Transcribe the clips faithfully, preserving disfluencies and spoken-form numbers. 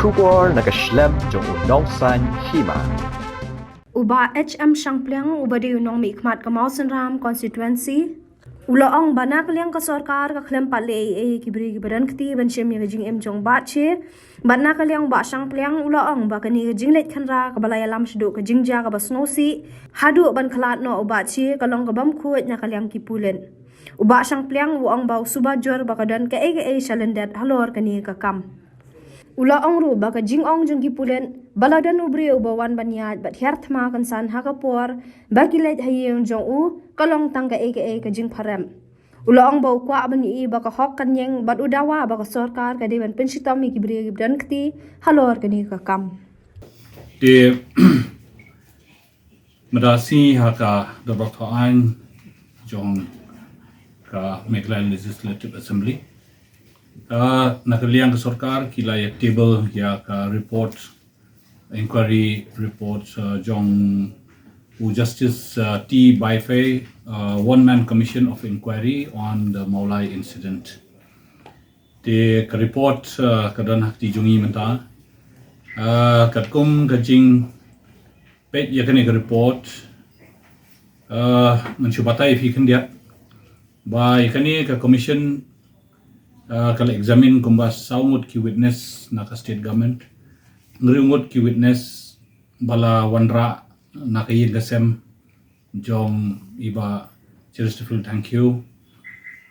Khubor na ka shlem jong u Nongsaiñ Hima. U Bah H M Shangpliang, uba dei u nongmihkhmat ka Mawsynram constituency, u la ong ba na ka liang ka sorkar ka khlem pat leh ei ei ïa ki briew kiba don kti ban shim ïa ka jingim jong u Bah Che. Bad na ka liang u Bah Shangpliang u la ong ba kane ka jingleit khynra kaba la ïalam shaduh ka jingjia kaba sngewsih haduh ban khlad noh u Bah Che ka long ka bym khuid na ka liang ki pulit. U Bah Shangpliang u ong ba u suba jur ba ka don kaei kaei shalyndet halor kane ka kam. U la ong ruh ba ka jingong jong ki pulit ba la don u briew uba wan ban ïaid bad hiar thma kynsan ha ka por ba ki leit ha ïing jong u ka long tang kaei kaei ka jingpharem. U la ong ba u kwah ban ïohi ba ka hok kan ïeng bad u dawa ba ka sorkar ka dei ban pynshitom ïa ki briew kiba don kti halor kane ka kam. Te mynta sngi ha ka dorbar thaw aiñ jong ka Meghalaya Legislative Assembly, ah, na ka liang ka sorkar ki la ïa table ïa ka report, inquiry report, ah, jong u Justice, ah, T Baifei, ah, one man commission of inquiry on the Mawlai incident. Te ka report, ah, ka don ha kti jong ngi mynta. Ah, katkum ka jingpeit ïa kane ka report, ah, ngan shu batai ïa phi khyndiat ba ïa kane ka commission, ah, ka la examine kumba saw ngut ki witness na ka state government, hynriew ngut ki witness ba la wanrah na ka ïing ka sem jong i Bah Chesterfield Thangkhiew,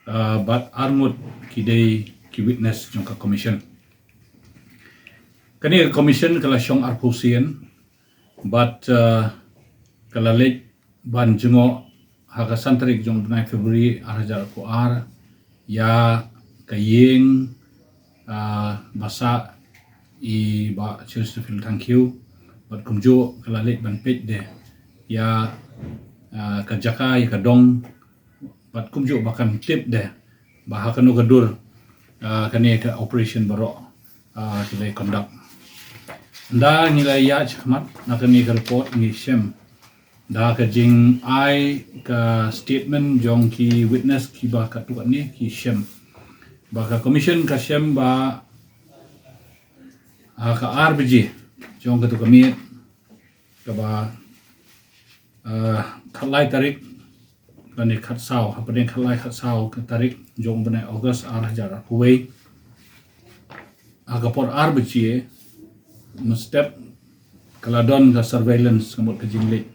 ah, bad ar ngut ki dei ki witness jong ka commission. Kane ka commission ka la shong arphew sien bad, ah, ka la leit ban jngoh ha ka san tarik jong u bnai February ar hajar arphew ar ïa ka ïing, ah, ba sah i Bah Chesterfield Thangkhiew bad kumjuh ka la leit ban peit de ïa, ah, ka jaka ïa ka dong bad kumjuh ba kan tip de ba ha kano ka dur, ah, kane ka operation baroh, ah, ki la conduct. Ynda ngi la ïaid shakhmat na kane ka report ngi shem da ka jingai ka statement jong ki witness kiba katto katne ki shem ba ka commission ka shem ba, ah, ka ar baje jong katto ka miet kaba, ah, khatlai tarik lane khatsaw, hapdeng khatlai khatsaw ka tarik jong u bnai August ar hajar arphew wei, ha ka por ar baje mynstep ka la don ka surveillance ka mut ka jingleit,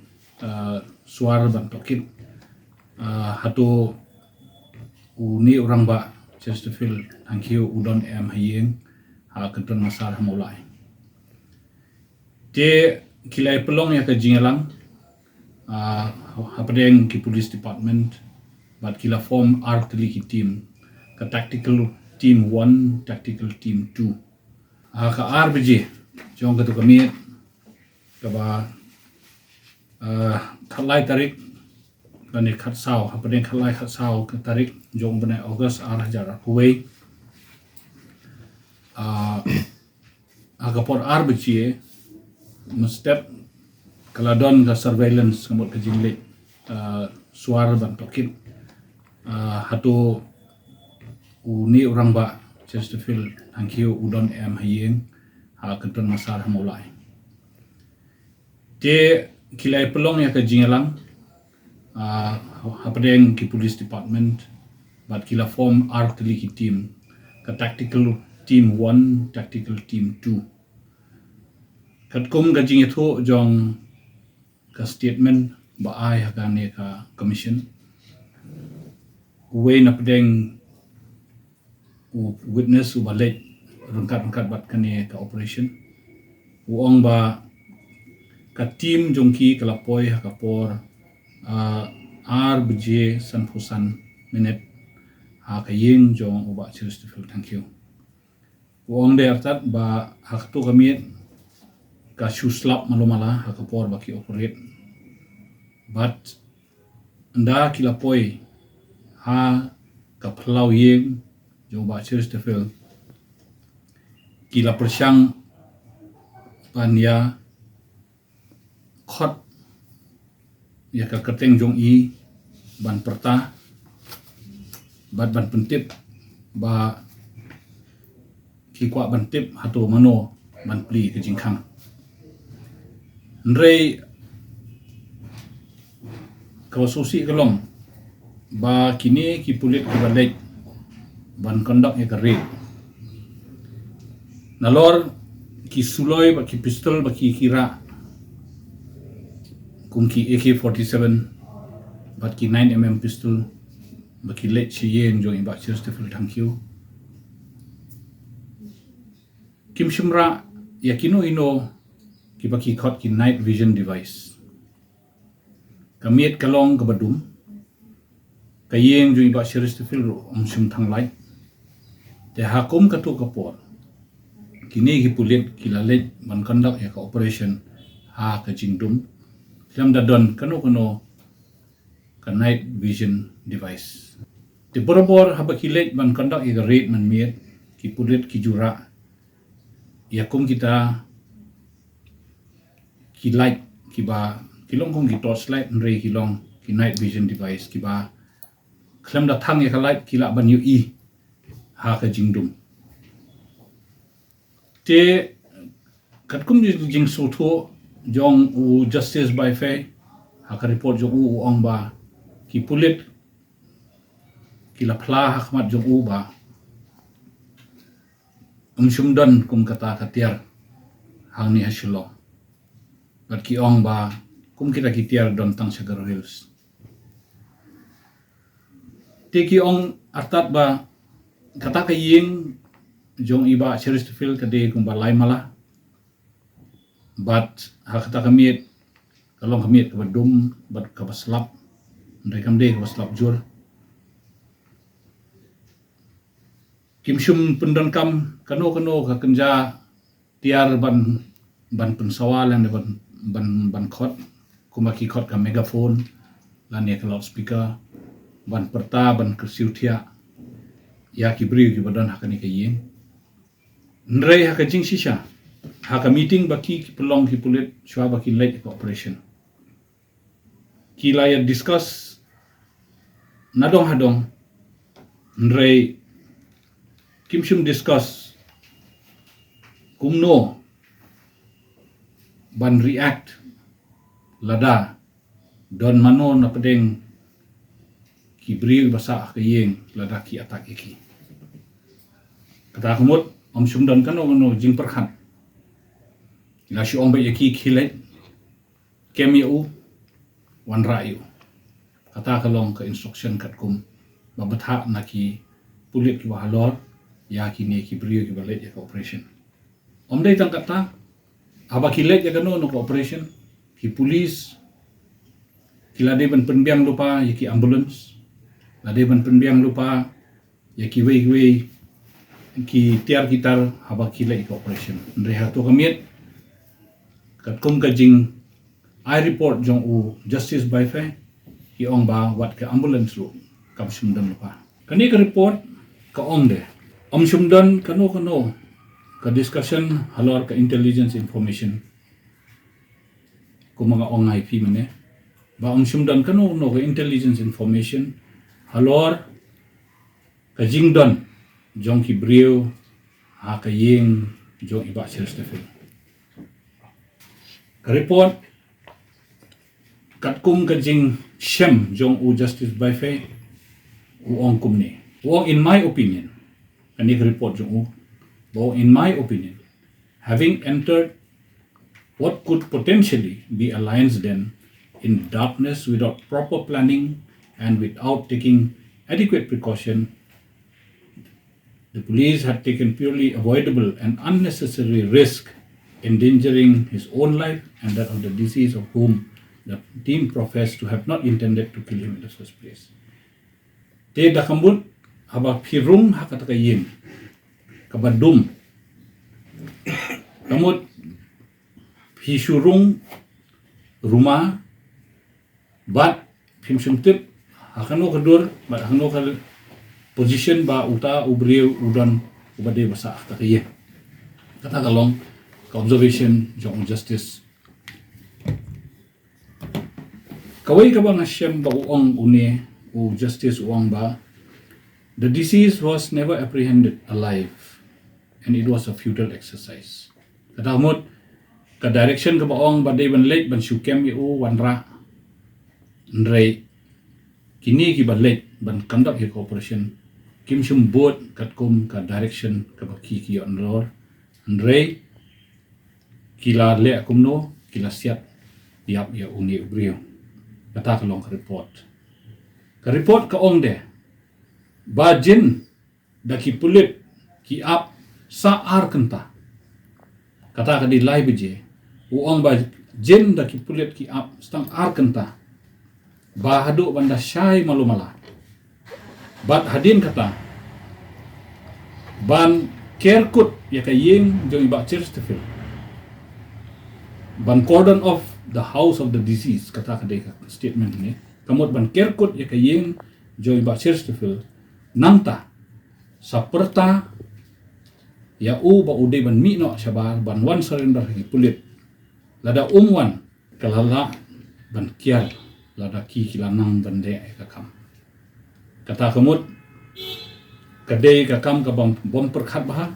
ah, swar ban tohkit, ah, hato une u rangbah Chesterfield Thangkhiew u don em ha ïing ha Kynton Massar ha Mawlai. Te ki la pynlong ïa ka jingïalang, ah, hapdeng ki police department bad ki la form ar tylli ki team, ka tactical team one, tactical team two. Ah, ka ar baje jong katto ka miet kaba, ah, khatlai tarik lane khatsaw, hapdeng khatlai khatsaw ka tarik jong u bnai August ar hajar arphew wei, ah, ha ka por ar baje mynstep ka la don ka surveillance ka mut ka jingleit, ah, swar ban tohkit, ah, hato une u rangbah Chesterfield Thangkhiew u don em ha ïing ha Kynton Massar ha Mawlai. Te ki la pynlong ïa ka jingïalang, ah, hapdeng ki police department bad ki la form ar tylli ki team, ka tactical team one, tactical team two. Katkum ka jingïathuh jong ka statement ba ai ha kane ka commission, uwei na pdeng u witness uba leit ryngkat ryngkat bad kane ka operation, u ong ba ka team jong ki ka la poi ha ka por, ah, ar baje sanphew san minit ha ka ïing jong u Bah Chesterfield Thangkhiew. U ong de artat ba ha katto ka miet ka shu slap malu mala ha ka por ba ki operate. Bad ynda ki la poi ha ka phyllaw ïing jong u Bah Chesterfield, ki la pyrshang ban ïa khot ïa ka kyrteng jong i ban pyrta bad ban pyntip ba ki kwah ban tip hato mano ban plie ka jingkhang. Hynrei kaba sngewsih ka long ba kine ki pulit kiba leit ban conduct ïa ka raid, nalor ki suloi bad ki pistol bad ki, ki rah kum ki A K forty-seven bad ki nine M M pistol ba ki leit sha ïing jong i Bah Cheristerfield Thangkhiew, kim shym rah ïa kino kino kiba ki khot ki night vision device. Ka miet ka long kaba dum. Ka ïing jong i Bah Cheristerfield ruh ym shym thang light. Te ha kum katto ka por, kine ki pulit ki la leit ban conduct ïa ka operation ha ka jingdum, khlem da don kano kano ka night vision device. Te barabor haba ki leit ban conduct ïa ka raid mynmiet, ki pulit ki ju rah ïa kum kita ki light kiba ki long kum ki torch light, hynrei ki long ki night vision device kiba khlem da thang ïa ka light ki lah ban ïohi ha ka jingdum. Te katkum jingsngewthuh jong u Justice Baifei, ha ka report jong u, u ong ba ki pulit ki la phla ha khmat jong u ba ym shym don kum kata ka tiar hangne ha Shillong. Bad ki ong ba kum kita ki tiar don tang sha Garo Hills. Te ki ong artat ba kata ka ïing jong i Bah Cheristerfield ka dei kumba lai mala. Bad ha kata ka miet ka long ka miet kaba dum bad kaba slap. Hynrei kam dei kaba slap jur. Kim shym pyndonkam kano kano ka kynja tiar ban, ban pynsawa lane ban, ban, ban khot, kumba ki khot ka megaphone lane ka loudspeaker, ban pyrta, ban kyrsiew thiah ïa ki briew kiba don ha kane ka ïing. Hynrei ha ka jingshisha, ha ka meeting ba ki, ki pynlong ki pulit shuwa ba ki leit ka operation, ki la ïa discuss nadong hadong, hynrei kim shym discuss kumno ban react lada don mano na pdeng ki briew ba sah ha ka ïing lada ki attack ïa ki. Kata ka mut ym shym don kano kano jingpyrkhat. La shu ong ba ïa ki khie leit kem ïa u, wanrah ïa u. Kata ka long ka instruction katkum ba bthah na ki pulit kiba halor ïa kine ki briew kiba leit ïa ka operation. Ym dei tang kata, haba ki leit ïa kano kano ka operation, ki pulit ki la dei ban pynbiang lypa ïa ki ambulance, la dei ban pynbiang lypa ïa kiwei kiwei ki tiar ki tar haba ki leit ïa ka operation. Hynrei ha kato ka miet, katkum ka jingai report jong u Justice Baifei, ki ong ba wat ka ambulance ruh kam shym don lypa. Kane ka report ka ong de ym shym don kano kano ka discussion halor ka intelligence information. Kumba nga ong ïa phi mynne, ba ym shym don kano kano ka intelligence information halor ka jingdon jong ki briew ha ka ïing jong i Bah Cheristerfield. Ka report katkum ka jingshem jong u Justice Baifei, u ong kumne. U ong, in my opinion, kane ka report jong u, ba u ong, in my opinion, having entered what could potentially be a lion's den in darkness without proper planning and without taking adequate precaution, the police had taken purely avoidable and unnecessary risk, endangering his own life and that of the deceased, of whom the team professed to have not intended to kill him in the first place. Te da ka mut haba phi rung ha kata ka ïing kaba dum, ka mut phi shu rung ruma, bad phim shym tip ha kano ka dur bad ha kano ka position ba uta u briew u don uba dei ba sah ha kata ka ïing. Kata ka long ka observation jong u Justice. Kawei kaba nga shem ba u ong une u Justice, u ong ba the deceased was never apprehended alive and it was a futile exercise. Kata mut ka direction kaba ong ba dei ban leit ban shu kem ïa u wanrah. Hynrei kine kiba leit ban conduct ïa ka operation kim shym bud katkum ka direction kaba ki ki ïoh nalor. Hynrei ki la leh kumno, ki la siat ïap ïa une u briew. Kata ka long ka report. Ka report ka ong de ba jin da ki pulit ki ap sa ar kynta. Kata ka dei lai baje. U ong ba jin da ki pulit ki ap sa tang ar kynta. Ba haduh ban da shai malu mala. Bad hadien kata ban ker kut ïa ka ïing jong i Bah Chesterfield. Ban cordon off the house of the deceased, kata ka dei ka statement ne. Ka mut ban ker kut ïa ka ïing jong i Bah Chesterfield. Nangta sa pyrta ïa u ba u dei ban mih noh shabar ban wan surrender ha ki pulit. Lada um wan, ka la lah ban kiar lada ki ki la nang ban leh ïa ka kam. Kata ka mut ka dei ka kam kaba bym pyrkhat bha,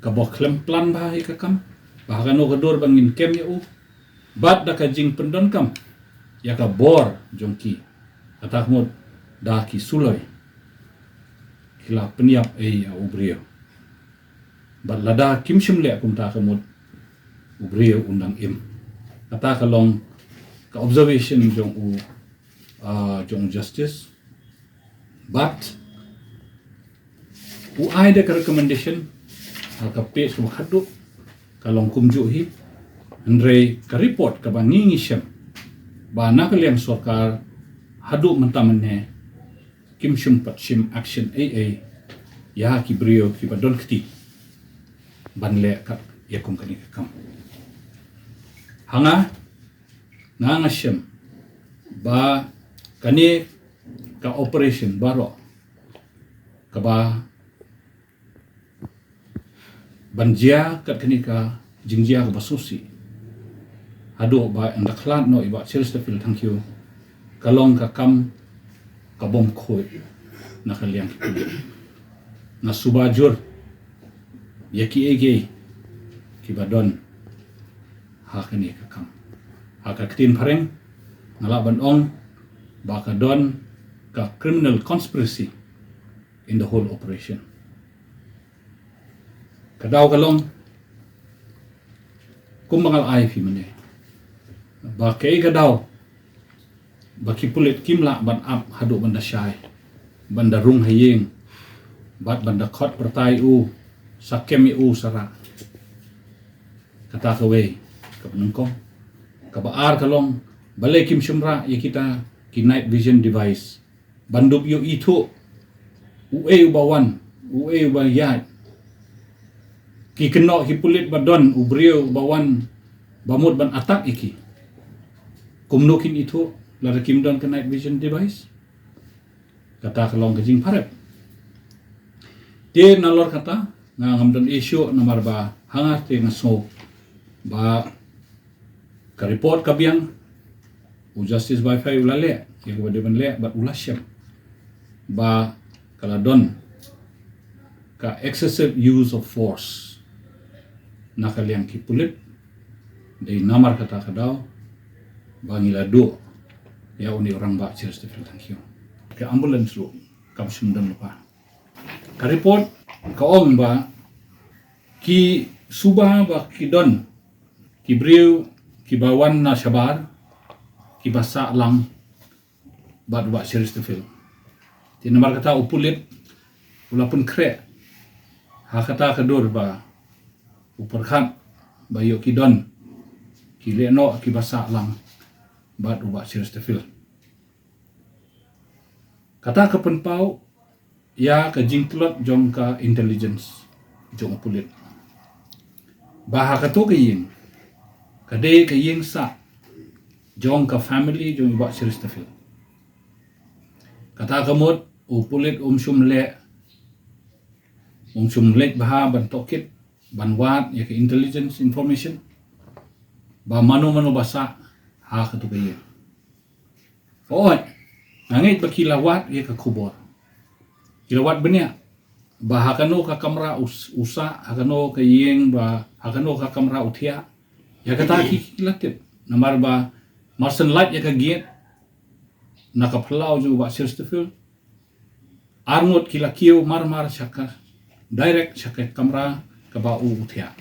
kaba khlem plan bha ïa ka kam, ba ha kano ka dur ba ngin kem ïa u bad da ka jingpyndonkam ïa ka bor jong ki. Kata ka mut da ki suloi ki la pynïap ei ïa u briew. Bad lada kim shym leh kumta ka mut u briew un dang im. Kata ka long ka observation jong u, ah, jong u justice. Bad u ai da ka recommendation ha ka page kaba khatduh, ka long kumjuh hi. Hynrei ka report kaba ngi ngi shem ba na ka liang sorkar haduh mynta mynne kim shym pat shim action ei ei ïa ki briew kiba don kti ban leh kat ïa kum kane ka kam. Ha nga, nga nga shem ba kane ka operation baroh kaba ban jia kat kane ka jingjia kaba sngewsih haduh ba ynda khlad noh i Bah Chesterfield Thangkhiew, ka long ka kam ka bym khuid na ka liang ki pulit. Nga suba jur ïa kiei kiei kiba don ha kane ka kam. Ha ka ktien phareng nga lah ban ong ba ka don ka criminal conspiracy in the whole operation. Ka daw ka long kumba nga la ai phi mynne, ba kaei ka daw ba ki pulit kim lah ban ap haduh ban da shai, ban da rung ha ïing bad ban da khot pyrta ïa u, sa kem ïa u sa rah. Kata kawei kaba nyngkong. Kaba ar ka long balei kim shym rah ïa kita ki night vision device ban dup ïoh ithuh uei uba wan, uei uba ïaid. Ki kynnoh ki pulit ba don u briew uba wan ba mut ban attack ïa ki. Kumno kin ithuh lada kim don ka night vision device? Kata ka long ka jingpharep. Te nalor kata nga ngam don issue namar ba ha nga te nga sngew ba ka report ka biang, u Justice Bai Fai u la leh ïa kaba dei ban leh bad u la shem ba ka la don ka excessive use of force na ka liang ki pulit. Dei namar kata ka daw ba ngi la duh ïa une u rangbah Chesterfield Thangkhiew. Ka ambulance ruh kam shym don lypa. Ka report ka ong ba ki suba ba ki don ki briew kiba wan na shabar kiba sah lang bad u Bah Chesterfield. Te namar kata u pulit u la pynkhreh ha kata ka dur ba u pyrkhat ba ïoh ki don ki lehnoh kiba sah lang bad u Bah Chesterfield. Kata ka pynpaw ïa ka jingtlot jong ka intelligence jong u pulit ba ha kato ka ïing ka dei ka ïing sah jong ka family jong i Bah Chesterfield. Kata ka mut u pulit um shym leh, um shym leit bha ban tohkit ban wad ïa ka intelligence information ba mano mano ba sah ha kato ka ïing. Oi, nga ngeit ba ki la wad ïa ka khubor. Ki la wad bniah. ba ha kano ka kamra u sah, ha kano ka ïing, ba ha kano ka kamra u thiah. Ïa kata ki la tip. Namar ba mar shen lait ïa ka gate na ka phyllaw jong u Bah Chesterfield, arngut ki la kiew mar mar sha ka, direct sha ka kamra kaba u u thiah.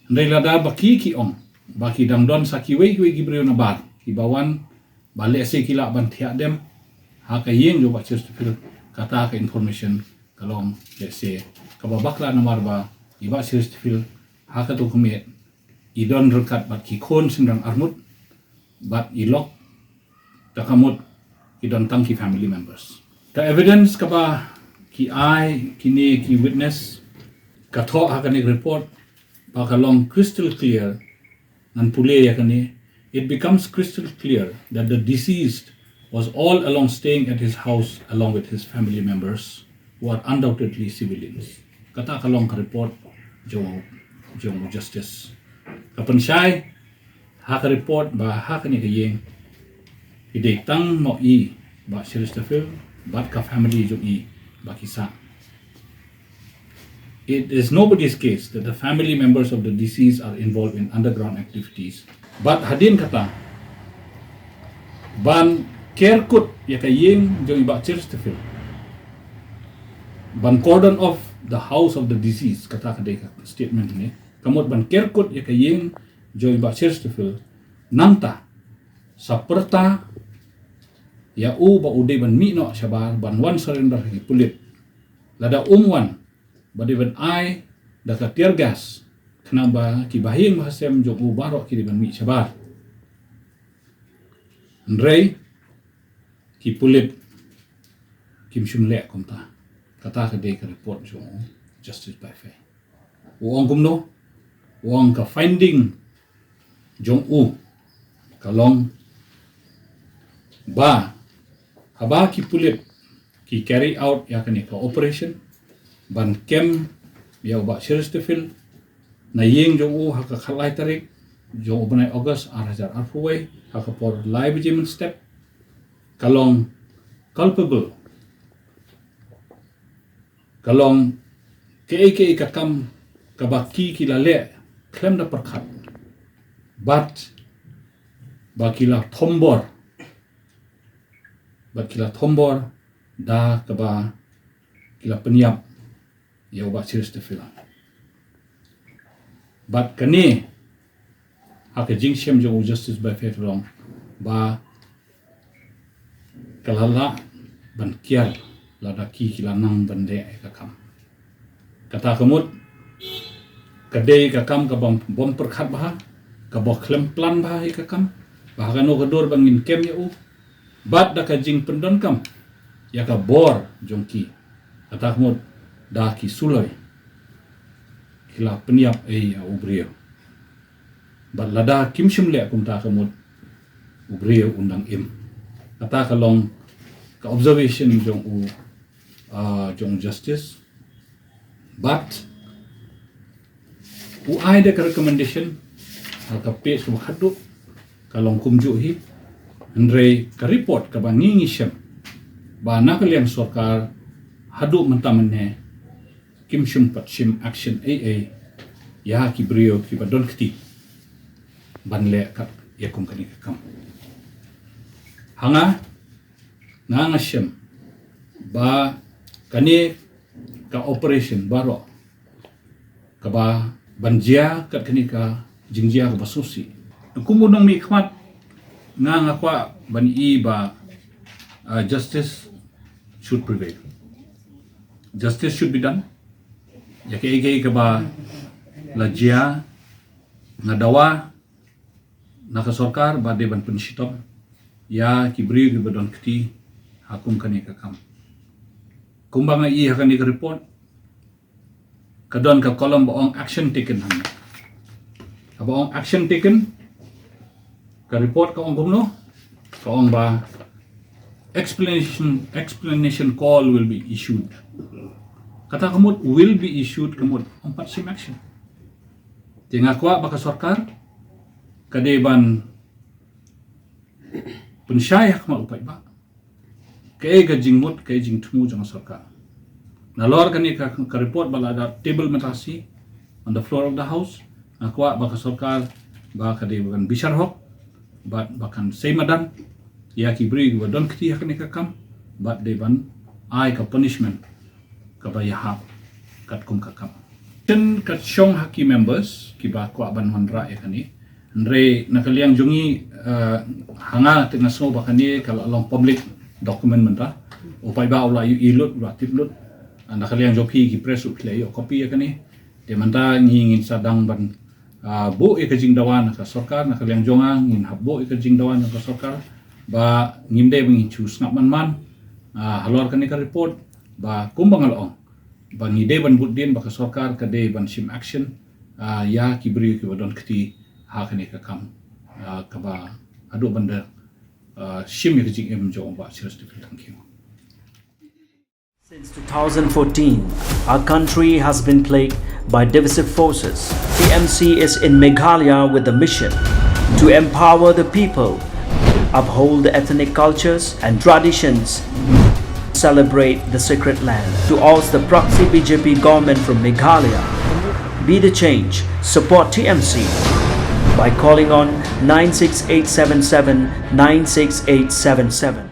Hynrei lada ba ki ki ong ba ki dang don sa kiwei kiwei ki briew na bar kiba wan, ba lehse ki lah ban thiah dem ha ka ïing jong u Bah Chesterfield, kata ka information ka long lehse kaba bakla, namar ba i Bah Chesterfield ha kato ka miet i don ryngkat bad ki khun shynrang arngut, bad i lok da ka mut i don tang ki family members. Ka evidence kaba ki ai kine ki witness ka thoh ha kane ka report ba ka long crystal clear. Ngan pule ïa kane. It becomes crystal clear that the deceased was all along staying at his house along with his family members, who are undoubtedly civilians. Kata ka long ka report jong, jong Justice. Ka pynshai ha ka report ba ha kane ka ïing i dei tang mo i Bah Chesterfield bad ka family jong i ba ki sah. It is nobody's case that the family members of the deceased are involved in underground activities. Bad hadien kata, ban kerkut ïa ka ïing jong i Bah Chesterfield, ban cordon off the house of the deceased, kata ka dei ka statement ne. Ka mut ban kerkut ïa ka ïing jong i Bah Chesterfield, nangta sa pyrta ïa u ba u dei ban mih noh shabar ban wan surrender ha ki pulit. Lada um wan, ba dei ban ai da ka tear gas, khnang ba ki bahaïing bahasem jong u baroh ki dei ban mih shabar. Hynrei ki pulit kim shym leh kumta. Kata ka dei ka report jong u Justice Baifei. U ong kumno? U ong ka finding jong u ka long ba haba ki pulit ki carry out ïa kane ka operation ban kem ïa u Bah Chesterfield na ïing jong u ha ka khatlai tarik jong u bnai August ar hajar arphew wei, ha ka por lai baje mynstep, ka long culpable, ka long kaei kaei ka kam kaba ki ki la leh khlem da pyrkhat, bad ba ki la thombor, bad ki la thombor da kaba ki la pynïap ïa u Bah Chesterfield. Bad kane ha ka jingshem jong u Justice Baifei ka long ba ka la lah ban kiar lada ki ki la nang ban leh ïa ka kam. Kata ka mut ka dei ka kam kaba bym pyrkhat bha, kaba khlem plan bha ïa ka kam, ba ha kano ka dur ba ngin kem ïa u, bad da ka jingpyndonkam ïa ka bor jong ki, kata ka mut da ki suloi ki la pynïap ïa u briew. Bad lada kim shym leh kumta ka mut u briew un dang im. Kata ka long ka observation jong u, ah, jong u Justice. Bad u ai da ka recommendation ha ka page kaba khatduh, ka long kumjuh hi. Hynrei ka report kaba ngi ngi shem ba na ka liang sorkar haduh mynta mynne kim shym pat shim action ei ei ïa ki briew kiba don kti ban leh kat ïa kum kane ka kam. Ha nga, nga nga shem ba kane ka operation baroh kaba ban jia kat kane ka jingjia kaba sngewsih. Kum u nongmihkhmat, nga nga kwah ban i ba, uh, justice should prevail. Justice should be done. Ïa kaei kaei kaba la jia, nga dawa na ka sorkar ba dei ban pynshitom ïa ki briew kiba don kti ha kum kane ka kam. Kumba nga i ha kane ka report, ka don ka column ba ong action taken hangne. Kaba ong action taken, ka report ka ong kumno? Ka ong ba explanation, explanation call will be issued. Kata ka mut will be issued ka mut ym pat shim action. Te nga kwah ba ka sorkar ka dei ban pynshai ha khmat u paidbah kaei ka jingmut, kaei jingthmu jong ka sorkar. Nalor kane ka, ka report ba la da table mynta shi on the floor of the house, nga kwah ba ka sorkar ba ka dei ban bishar hok bad ba kan sei madan ïa ki briew kiba don kti ha kane ka kam bad dei ban ai ka punishment kaba ïahap katkum ka kam. Ten ka shong ha ki members kiba kwah ban wanrah ïa kane. Hynrei na ka liang jong ngi, eh, ha nga te nga sngew ba kane ka la long public document mynta. U paidbah u la ïohi lut, u la tip lut. Na ka liang jong phi ki press ruh phi la ïoh copy ïa kane. Te mynta ngi ngin sa dang ban, ah, buh ïa ka jingdawa na ka sorkar, na ka liang jong nga ngin hap buh ïa ka jingdawa na ka sorkar ba ngim dei ba ngin shu sngap man man, ah, halor kane ka report ba kumba nga la ong ba ngi dei ban bud dien ba ka sorkar ka dei ban shim action, ah, ïa ki briew kiba don kti ha kane ka kam, ah, kaba haduh ban da, ah, shim ïa ka jingim jong u Bah Cyrus Deffield. Thank you. Since two thousand fourteen, our country has been plagued by divisive forces. T M C is in Meghalaya with the mission to empower the people, uphold the ethnic cultures and traditions, celebrate the sacred land. To oust the proxy B J P government from Meghalaya, be the change, support T M C by calling on nine six eight seven seven nine six eight seven seven.